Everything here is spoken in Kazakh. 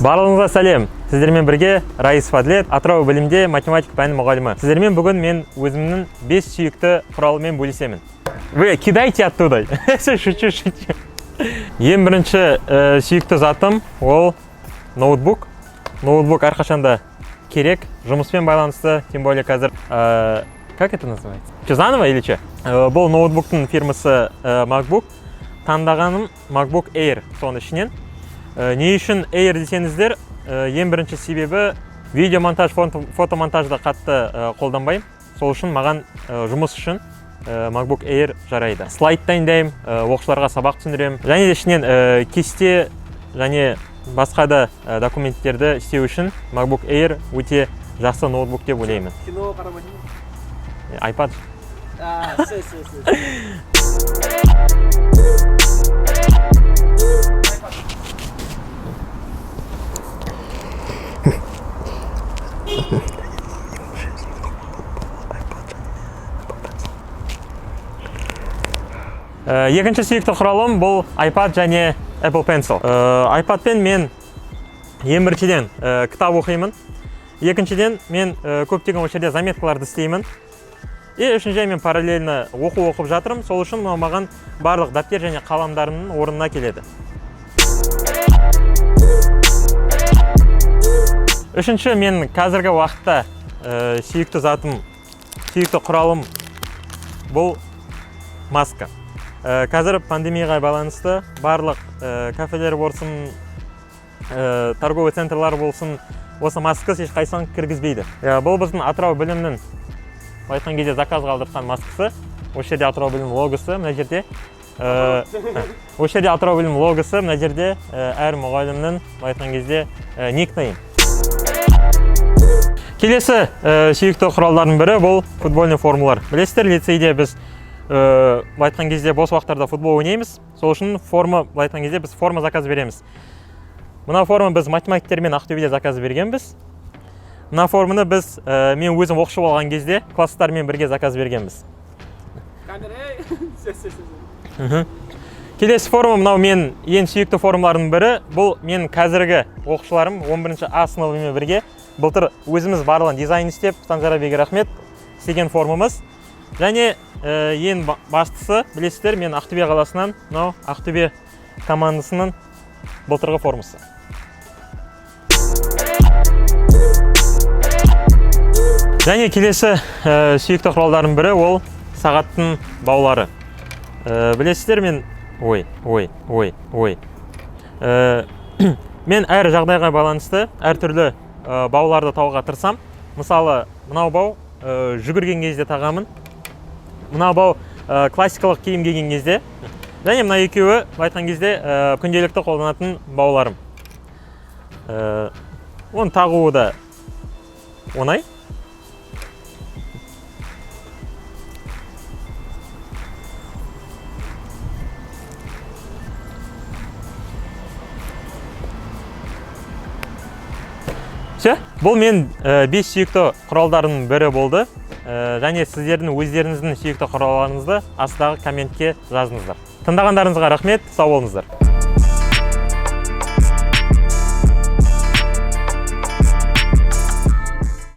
Барлығыңызға сәлем! Сіздермен бірге Раис Фадлет, Атырау білімде математика пәні мұғалімі. Сіздермен бүгін мен өзімнің 5 сүйікті құралымен бөлісемін. Вы кидайте оттуда. Шучу, шучу. Ең бірінші сүйікті затым ол ноутбук. Ноутбук әрқашанда керек, жұмыспен байланысты, тем более қазір как это называется? Че, заново или че? Бұл ноутбуктың фирмасы MacBook. Таңдағаным MacBook Air соның ішінен. Не үшін Air десеңіздер, ең бірінші себебі видеомонтаж, фотомонтажды қатты қолданбаймын. Сол үшін маған жұмыс үшін MacBook Air жарайды. Слайд дайындаймын, оқушыларға сабақ түсіндіремін. Және де ішінен кесте және басқа да документтерді істеу үшін MacBook Air өте жақсы ноутбук деп ойлаймын. Кино қарамайсың ба? iPad. А, все, все, все. Екінші сүйікті құралым бұл iPad және Apple Pencil. iPadпен мен ең біріншіден кітап оқимын. Екіншіден мен көптеген осы жерде заметкаларды істеймін. И үшіншіден мен параллельно оқу оқып жатырмын. Сол үшін мынау маған барлық дәптер және қаламдарымның орнына келеді. Үшінші мен қазіргі уақытта сүйікті затым, сүйікті құралым бұл маска. Қазір пандемияға байланысты барлық кафелер болсын, торговый центрлар болсын, осы маскасыз ешқайсысын кіргізбейді. Бұл біздің Атырау білімнің былай айтқан кезде заказ қалдыртқан маскасы. Осы жерде Атырау білім логосы, мына жерде осы жерде Атырау білім логосы, мына жерде әр мұғалімнің былай айтқан кезде никнейм. Келесі сүйікті құралдардың бірі бұл футбольный формалар. Білесіздер, лицейде біз былай айтқан кезде бос уақыттарда футбол ойнаймыз. Сол үшін форма, былай айтқан кезде біз форма заказ береміз. Мына форма біз математиктермен Ақтөбеде заказ бергенбіз. Мына форманы біз мен өзім оқушы болған кезде класстармен бірге заказ бергенбіз. Камера, ей! Все, все, все. Келесі форма мынау мен ең сүйікті формалардың бірі. Бұл мен қазіргі оқушыларым 11 А сыныбымен бірге былтыр өзіміз барлығын дизайн істеп, Санжарабеге рахмет, істеген формамыз. Және ең бастысы, білесіздер, мен Ақтөбе қаласынан, мынау Ақтөбе командасының былтырғы формасы. Және келесі сүйікті құралдардың бірі ол сағаттың баулары. Білесіздер, мен ой, ой, ой, ой. Мен әр жағдайға байланысты әртүрлі бауларды тауға тырысам. Мысалы, мынау бау жүгірген кезде тағамын. Мынау бау классикалық киім киген кезде. Және мына екеуі, былай айтқан кезде, күнделікті қолданатын бауларым. Оны тағуы да оңай. Все, бұл мен 5 сүйікті құралдарының бірі болды. Және сіздердің өздеріңіздің сүйікті құралдарыңызды астындағы комментке жазыңыздар. Тыңдағандарыңызға рахмет, сау болыңыздар.